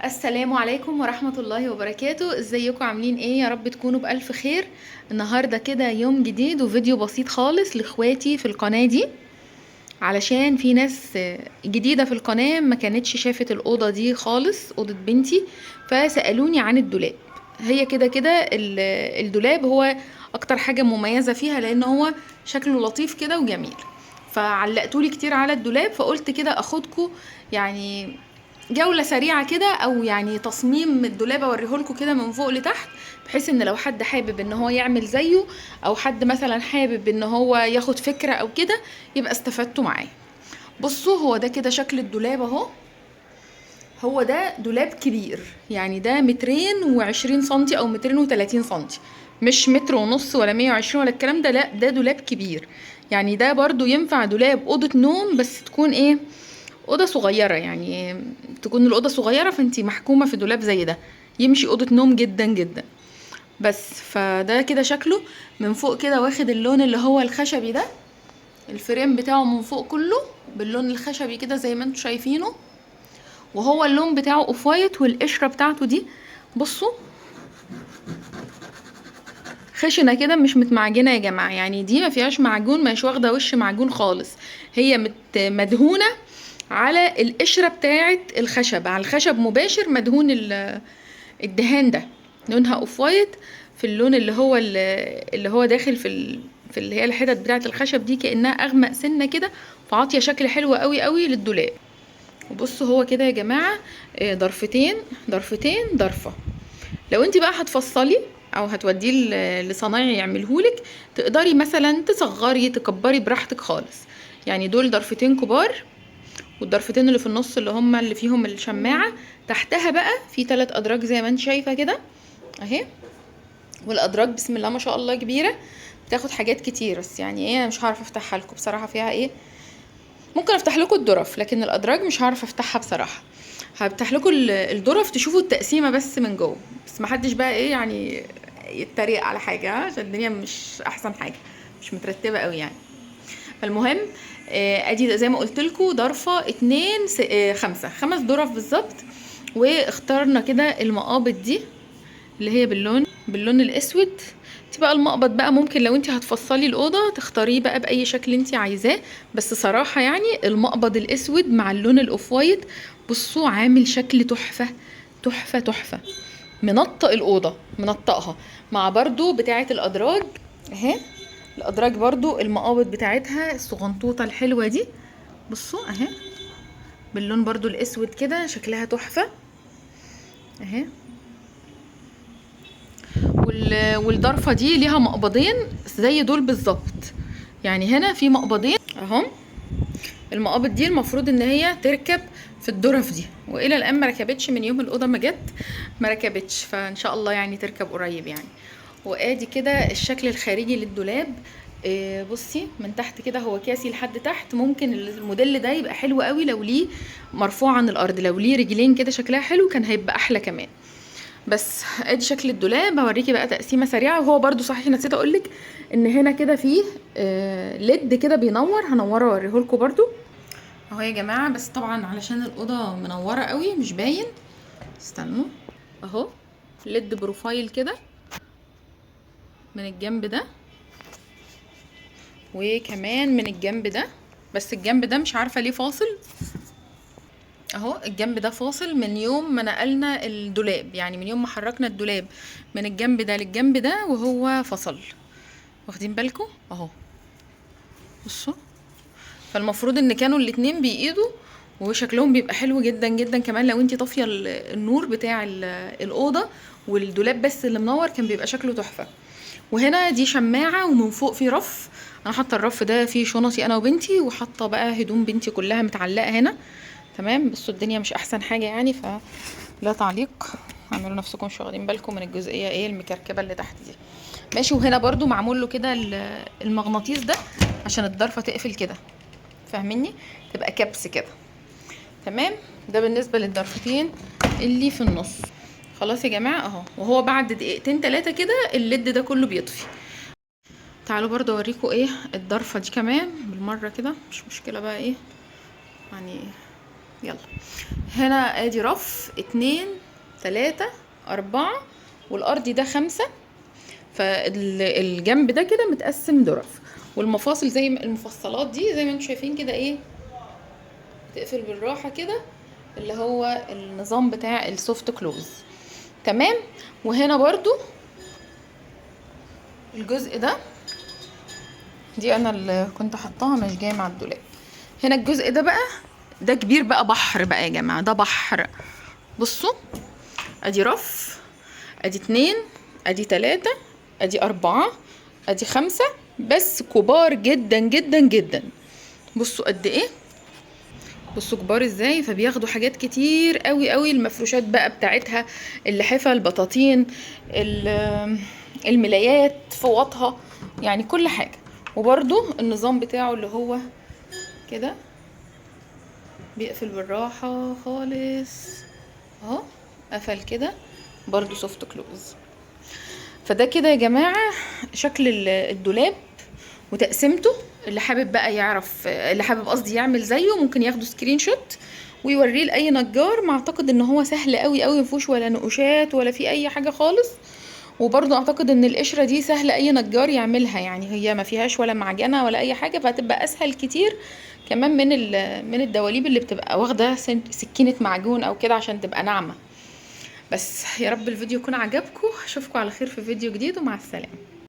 السلام عليكم ورحمة الله وبركاته. ازيكم عاملين ايه؟ يا رب تكونوا بألف خير. النهاردة كده يوم جديد وفيديو بسيط خالص لاخواتي في القناة دي، علشان في ناس جديدة في القناة ما كانتش شافت الأوضة دي خالص، أوضة بنتي، فسألوني عن الدولاب. هي كده كده الدولاب هو أكتر حاجة مميزة فيها، لأن هو شكله لطيف كده وجميل، فعلقتولي كتير على الدولاب، فقلت كده أخدكوا يعني جولة سريعة كده، أو يعني تصميم الدولاب أوريهولكوا كده من فوق لتحت، بحيث إن لو حد حابب إن هو يعمل زيه، أو حد مثلا حابب إن هو ياخد فكرة أو كده، يبقى استفدتوا معاه. بصوا، هو ده كده شكل الدولاب أهو. هو ده دولاب كبير، يعني ده مترين وعشرين سنتي أو مترين وتلاتين سنتي، مش متر ونص ولا 120 ولا الكلام ده، لا ده دولاب كبير. يعني ده برضو ينفع دولاب أوضة نوم، بس تكون إيه، أوضة صغيرة، يعني تكون الأوضة صغيرة، فانتي محكومة في دولاب زي ده، يمشي أوضة نوم جدا جدا. بس فده كده شكله من فوق كده، واخد اللون اللي هو الخشبي ده، الفريم بتاعه من فوق كله باللون الخشبي كده زي ما انتوا شايفينه، وهو اللون بتاعه off white، والقشرة بتاعته دي بصوا خشنة كده، مش متمعجنة يا جماعة، يعني دي ما فيهاش معجون، مش واخدة وش معجون خالص، هي مدهونة على القشرة بتاعة الخشب، على الخشب مباشر مدهون الدهان ده، لونها off white في اللون اللي هو اللي هو داخل في في اللي هي الحتت بتاعة الخشب دي، كأنها أغمق سنة كده، فعاطية شكل حلو قوي قوي للدولاب. وبصوا هو كده يا جماعة، ضرفتين ضرفتين ضرفة. لو انت بقى هتفصلي او هتوديه لصنايعي يعملهولك، تقدري مثلا تصغري تكبري براحتك خالص. يعني دول ضرفتين كبار، والضرفتين اللي في النص اللي هم اللي فيهم الشماعة، تحتها بقى في 3 ادراج زي ما انت شايفة كده اهي. والادراج بسم الله ما شاء الله كبيرة، بتاخد حاجات كتير، بس يعني ايه، انا مش هعرف افتحها لكم بصراحة، فيها ايه، ممكن افتح لكم الدرف لكن الادراج مش هعرف افتحها بصراحة. هفتح لكم الدرف تشوفوا التقسيمة بس من جوه، بس ما حدش بقى ايه يعني يتريق على حاجة، ها؟ عشان الدنيا مش احسن حاجة، مش مترتبة قوي يعني. فالمهم، ادي زي ما قلت لكم ضرفة 2 5، 5 درف بالظبط. واخترنا كده المقابض دي اللي هي باللون الاسود. انت بقى المقبض بقى ممكن لو انت هتفصلي الاوضه تختاريه بقى باي شكل انت عايزاه، بس صراحه يعني المقبض الاسود مع اللون ال off white بصوا عامل شكل تحفه تحفه تحفه، منطق الاوضه، منطقها مع برضو بتاعه الادراج اهي. الادراج برضو المقابض بتاعتها الصغنطوطه الحلوه دي، بصوا اهي باللون برضو الاسود كده، شكلها تحفه اهي. والضرفه دي ليها مقبضين زي دول بالظبط، يعني هنا في مقبضين اهم. المقابض دي المفروض ان هي تركب في الدرف دي، والى الان ما ركبتش، من يوم الاوضه ما جت ما ركبتش، فان شاء الله يعني تركب قريب يعني. وادي كده الشكل الخارجي للدولاب. بصي من تحت كده هو كاسي لحد تحت. ممكن الموديل ده يبقى حلو قوي لو ليه مرفوع عن الارض، لو ليه رجلين كده شكلها حلو كان هيبقى احلى كمان. بس ادي شكل الدولاب. هوريكي بقى تقسيمه سريعه. وهو برده صحيح نسيت اقولك ان هنا كده فيه، ليد كده بينور، هنوره واوريهولكوا برده اهو يا جماعه. بس طبعا علشان الاوضه منوره قوي مش باين، استنوا اهو LED profile كده من الجنب ده، وكمان من الجنب ده، بس الجنب ده مش عارفه ليه فاصل اهو. الجنب ده فاصل من يوم ما نقلنا الدولاب، يعني من يوم ما حركنا الدولاب من الجنب ده للجنب ده وهو فصل، واخدين بالكم اهو. بصوا، فالمفروض ان كانوا الاتنين بيقيدوا وشكلهم بيبقى حلو جدا جدا. كمان لو انتي طافيه النور بتاع الاوضه والدولاب بس اللي منور كان بيبقى شكله تحفه. وهنا دي شماعه، ومن فوق في رف، انا حاطه الرف ده فيه شنطي انا وبنتي، وحاطه بقى هدوم بنتي كلها متعلقه هنا تمام. بصوا الدنيا مش احسن حاجه يعني، فلا تعليق، اعملوا نفسكم مش واخدين بالكم من الجزئيه ايه المكركبه اللي تحت دي ماشي. وهنا برضو معمول له كده المغناطيس ده عشان الضرفه تقفل كده، فاهميني، تبقى كبس كده تمام. ده بالنسبه للضرفتين اللي في النص. خلاص يا جماعه اهو، وهو بعد دقيقتين تلاتة كده الليد ده كله بيطفي. تعالوا برضو اوريكم ايه الضرفه دي كمان بالمره كده، مش مشكله بقى ايه يعني. يلا هنا ادي رف 2 3 4، والارضي ده 5. فالجنب ده كده متقسم درف، والمفاصل زي ما المفصلات دي زي ما انتم شايفين كده ايه، بتقفل بالراحة كده، اللي هو النظام بتاع ال soft close. تمام. وهنا برضو الجزء ده، دي انا اللي كنت حطاها مش جاية مع الدولاب. هنا الجزء ده بقى، ده كبير بقى، بحر بقى يا جماعة، ده بحر. بصوا ادي رف، ادي 2، ادي 3، ادي 4، ادي 5، بس كبار جدا جدا جدا. بصوا قد ايه، بصوا كبار ازاي. فبياخدوا حاجات كتير قوي قوي، المفروشات بقى بتاعتها، اللحفة، البطاطين، الملايات، فوطها، يعني كل حاجة. وبرده النظام بتاعه اللي هو كده بيقفل بالراحة خالص اهو، قفل كده برده soft close. فده كده يا جماعة شكل الدولاب وتقسيمته. اللي حابب بقى يعرف، اللي حابب قصدي يعمل زيه، ممكن ياخده screenshot ويوريه لاي نجار. ما اعتقد ان هو سهل قوي قوي، مفيهوش ولا نقوشات ولا فيه اي حاجة خالص. وبرضو اعتقد ان القشرة دي سهل اي نجار يعملها، يعني هي ما فيهاش ولا معجنه ولا اي حاجة، فهتبقى اسهل كتير كمان من الدواليب اللي بتبقى واخده سكينة معجون او كده عشان تبقى ناعمة. بس يا رب الفيديو يكون عجبكم، اشوفكم على خير في فيديو جديد، ومع السلامة.